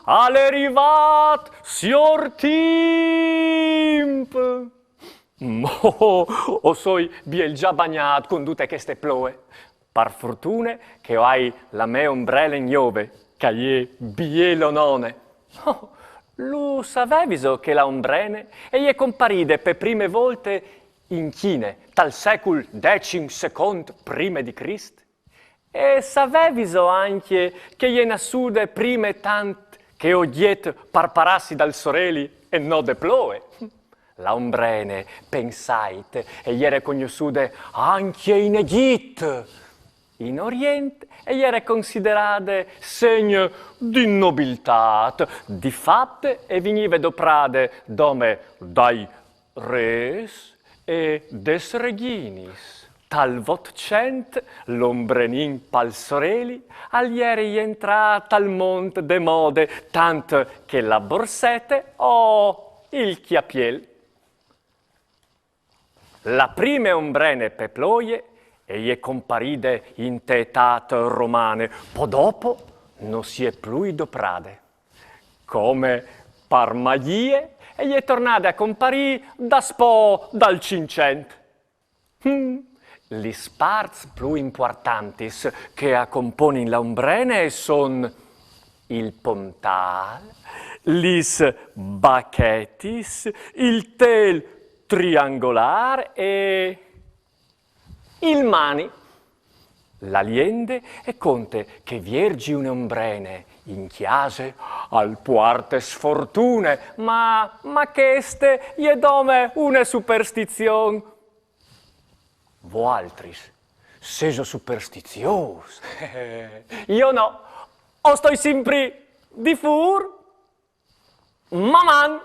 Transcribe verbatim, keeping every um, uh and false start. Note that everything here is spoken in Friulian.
Al è rivât siôr Timp! Oh, o soi biel za bagnât cun dute cheste ploe. Par fortune che o ai la mê ombrele gnove, che e je bielonone. Oh, lu savevîso che la ombrene e je comparide pe prime volte in Cine, tal secul decim secont prime di Crist? E savevîso ancje che e je nassude prime tant che ogjet par parâsi dal soreli e no de ploe? La ombrene, pensait, e jere cognossude ancje in Egjit. In Orient e jere considerade segn di nobiltât, di fat e vignive doprade dome dai rês e des regjinis. Tal Votcent l'ombrenin pal soreli al jere jentrât tal mont de mode, tant che la borsete o il cjapiel. La prime ombrene pe ploie e je comparide inte etât romane, po dopo no si è plui doprade. Come par magjie, e je tornade a comparî daspò dal Cinccent. Hm. Lis parts plui impuartantis che a componin la ombrene a son il pontâl, lis bachetis, il tel triangolâr e il mani. La liende e conte che viergi une ombrene in cjase al puarte sfortune, ma, ma cheste e je dome une superstizion. Voaltris sêso superstiziôs? Jo no, o stoi simpri di fûr. Maman!